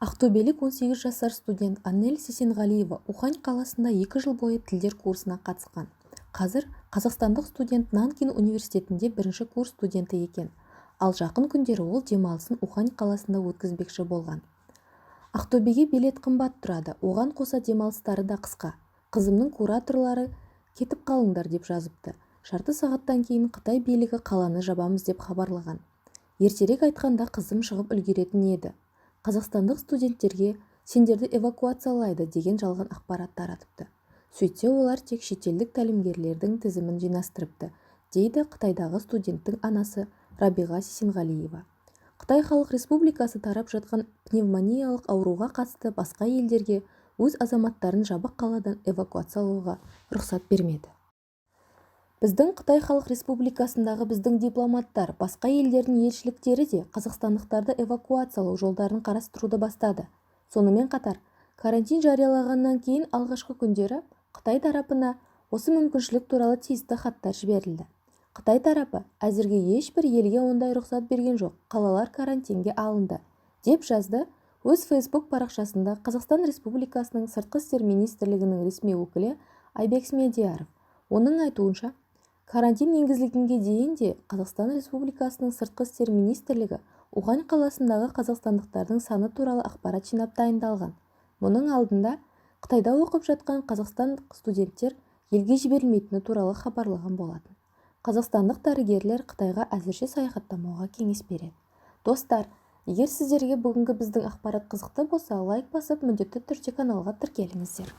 Ақтөбелік 18 жасар студент Анель Сисенғалиева Ухань қаласында 2 жыл бойы тілдер курсына қатысқан. Қазір қазақстандық студент Нанкин университетінде бірінші курс студенті екен. Ал жақын күндері ол демалысын Ухань қаласында өткізбекші болған. Ақтөбеге билет қымбат тұрады, оған қоса демалыстары да қысқа. Қызымның кураторлары кетіп қалыңдар деп жазыпты. Жарты сағаттан кейін Қытай билігі қаланы жабамыз деп хабарлаған. Ертерек айтқанда қызым шығып үлгеретін еді. Қазақстандық студенттерге сендерді эвакуациялайды деген жалған ақпарат таратыпты. Сөйтсе олар тек шетелдік тәлімгерлердің тізімін жинастырыпты, дейді Қытайдағы студенттің анасы Рабиға Сисенғалиева. Қытай Халық Республикасы тарап жатқан пневмониялық ауруға қатысты басқа елдерге өз азаматтарын жабық қаладан эвакуациялауға рұқсат бермеді. Біздің Қытай Халық Республикасындағы біздің дипломаттар, басқа елдердің елшіліктері де қазақстандықтарды эвакуациялау жолдарын қарастыруды бастады. Сонымен қатар, карантин жарияланғаннан кейін алғашқы күндері Қытай тарапына осы мүмкіншілік туралы тиісті хаттар жіберілді. Қытай тарапы әзірге ешбір елге ондай рұқсат берген жоқ, қалалар карантинге алынды, деп жазды өз Facebook парақшасында Қазақстан Республикасының Сыртқы істер министрлігінің ресми өкілі Айбек Смадияров. Оның айтуынша, карантин енгізілгенге дейін де Қазақстан Республикасының Сыртқы істер министрлігі Ухань қаласындағы қазақстандықтардың саны туралы ақпарат жинап дайындалған. Мұның алдында Қытайда оқып жатқан қазақстандық студенттер елге жіберілмейтіні туралы хабарлаған болатын. Қазақстандық дәрігерлер Қытайға әзірше саяхаттамауға кеңес береді. Достар, егер сіздерге бүгінгі біздің ақпарат қызықты болса, лайк басып, міндетті түрде каналға тіркеліңіздер.